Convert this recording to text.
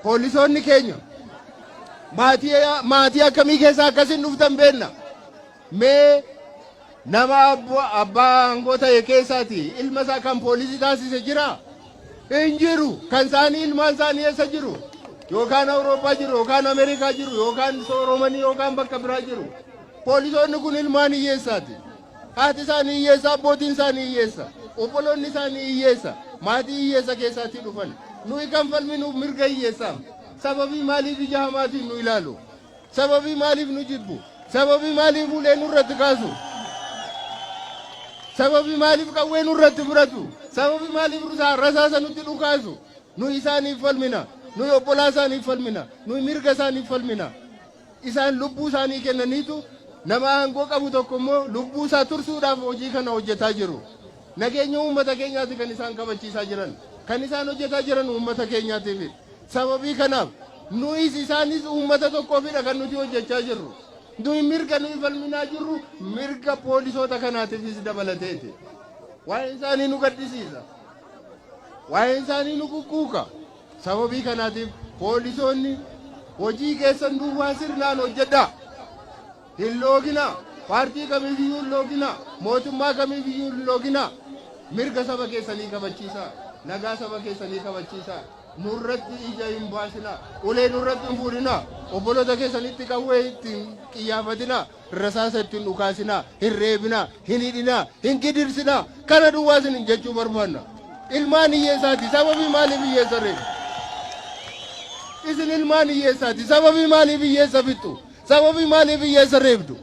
Poolisoonni keenya maatii maatii akkamii keessaa akkasin dhuftan beenna. Mee nama abbaa aangoo ta'e keessaati ilma isaa kan poolisii taasise jira? Hin jiru. Kan isaanii ilmaan isaanii eessa jiru? Yookaan Awurooppaa jiru, yookaan Ameerikaa jiru, yookaan sooromanii, yookaan bakka biraa jiru. Poolisoonni kun ilmaan hiyyeessaati. Haati isaanii hiyyeessa, abbootiin isaanii hiyyeessa, obboloonni isaanii hiyyeessa, maatii hiyyeessa keessaatii dhufan. Nuyi kan falminuuf mirga hiyyeessaaf. Sababii maaliif ija hamaatiin nu ilaalu? Sababii maaliif nu jibbu? Sababii maaliif ulee nurratti kaasu? Sababii maaliif qawwee nurratti fudhatu? Sababii maaliif rasaasa nutti dhukaasu? Nuyi isaaniif falmina. Nuyi obbolaa isaaniif falmina. Nuyi mirga isaaniif falmina. Isaan lubbuu isaanii kennaniitu nama aangoo qabu tokko immoo lubbuu isaa tursuudhaaf hojii kana hojjetaa jiru. Nageenya uummata keenyaati kan isaan kabachiisaa jiran. Kan isaan hojjetaa jiran uummata keenyaatiif. Sababii kanaaf nuyis isaanis uummata tokkoofidha kan nuti hojjechaa jirru. Nuyi mirga nuyi falminaa jirru mirga poolisoota kanaatiifis dabalateeti. Waa'een isaanii nu gaddisiisa. Waa'een isaanii nu kukkuuka. Sababii kanaatiif poolisoonni hojii keessan duwwaa sirnaan hojjedhaa. Hin looginaa. Paartii kamiifiyyuu hin looginaa. Mootummaa kamiifiyyuu hin looginaa. Mirga saba keessanii kabachiisaa. Nagaa saba keessanii kabachiisaa. Nurratti ija hin baasinaa. Ulee nurratti hin fuudhinaa. Obboloota keessanitti qawwee ittiin qiyyaafatinaa. Rasaasa ittiin dhukaasinaa. Hin reebinaa. Hin hidhinaa. Hin gidirsinaa. Kana duwwaa isin jechuu barbaanna. Ilmaan hiyyeessaati. Sababii maaliif hiyyeessa reebu? Isin ilmaan hiyyeessaati. Sababii maaliif hiyyeessa fixxu? Sababii maaliif hiyyeessa reebdu?